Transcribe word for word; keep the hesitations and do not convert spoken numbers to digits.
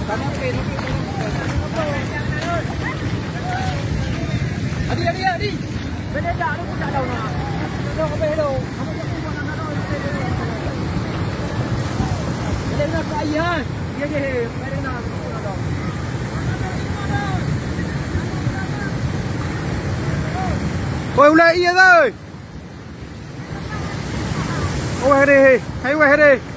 Adi, adi, adi. Oi, ulai iya, oi. Oi, hei, hei, hei, hei.